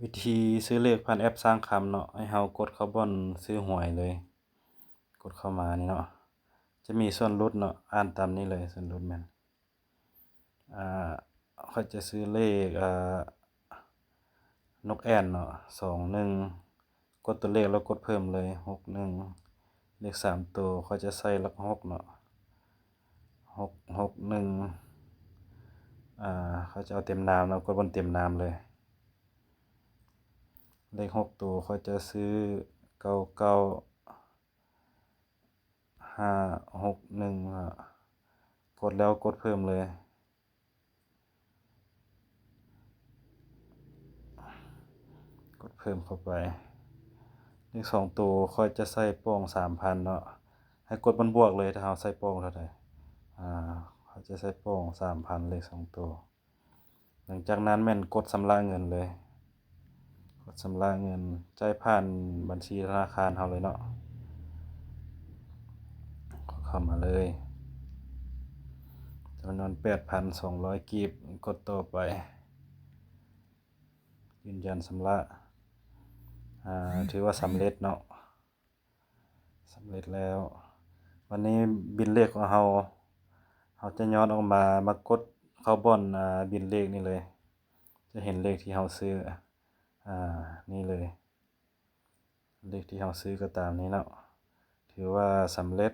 ວິທີຊື້ເລກຜ່ານແອັບຊ້າງຄຳເນາະ, ໃຫ້ເຮົາກົດເຂົ້າບ່ອນຊື້ຫວຍເລີຍ, ກົດເຂົ້າມານີ້ເນາະ, ຈະມີສ່ວນຫຼຸດເນາະ, ອ່ານຕາມນີ້ເລີຍ, ສ່ວນຫຼຸດແມ່ນ ອ່າ ຂ້ອຍຈະຊື້ເລກ ອ່າ ນົກແອ່ນເນາະ ສອງໜຶ່ງ, ກົດຕົວເລກແລ້ວກົດເພີ່ມເລີຍ ຫົກໜຶ່ງ, ເລກສາມໂຕຂ້ອຍຈະໃສ່ຫຼັກຫົກເນາະ ຫົກ ຫົກໜຶ່ງ, ອ່າ ຂ້ອຍຈະເອົາເຕັມນາມເນາະ, ກົດບ່ອນເຕັມນາມເລີຍ. ເລກຫົກໂຕຂ້ອຍຈະຊື້ ເກົ້າເກົ້າ ຫ້າຫົກໜຶ່ງ ເນາະ, ກົດແລ້ວກົດເພີ່ມເລີຍ, ກົດເພີ່ມເຂົ້າໄປ. ເລກສອງໂຕຂ້ອຍຈະໃສ່ປ່ອງສາມພັນເນາະ, ໃຫ້ກົດມັນບວກເລີຍ ຖ້າເຮົາໃສ່ປ່ອງເທົ່າໃດ, ອ່າ ຂ້ອຍຈະໃສ່ປ່ອງສາມພັນ ເລກສອງໂຕ. ຫຼັງຈາກນັ້ນແມ່ນກົດຊຳລະເງິນເລີຍ, ກົດຊຳລະເງິນ ຈ່າຍຜ່ານບັນຊີທະນາຄານເຮົາເລີຍເນາະ, ເຂົ້າມາເລີຍ, ຈຳນວນແປດພັນສອງຮ້ອຍກີບ, ກົດຕໍ່ໄປ ຢືນຢັນຊຳລະ, ອ່າ ຖືວ່າສຳເລັດເນາະ. ສຳເລັດແລ້ວ. ບັດນີ້ບິນເລກຂອງເຮົາ, ເຮົາຈະຍ້ອນອອກມາ, ມາກົດເຂົ້າບ່ອນ ອ່າ ບິນເລກນີ້ເລີຍ. ຈະເຫັນເລກທີ່ເຮົາຊື້, ອ່າ ນີ້ເລີຍ. ເລກທີ່ເຮົາຊື້ກໍຕາມນີ້ເນາະ. ຖືວ່າສຳເລັດ,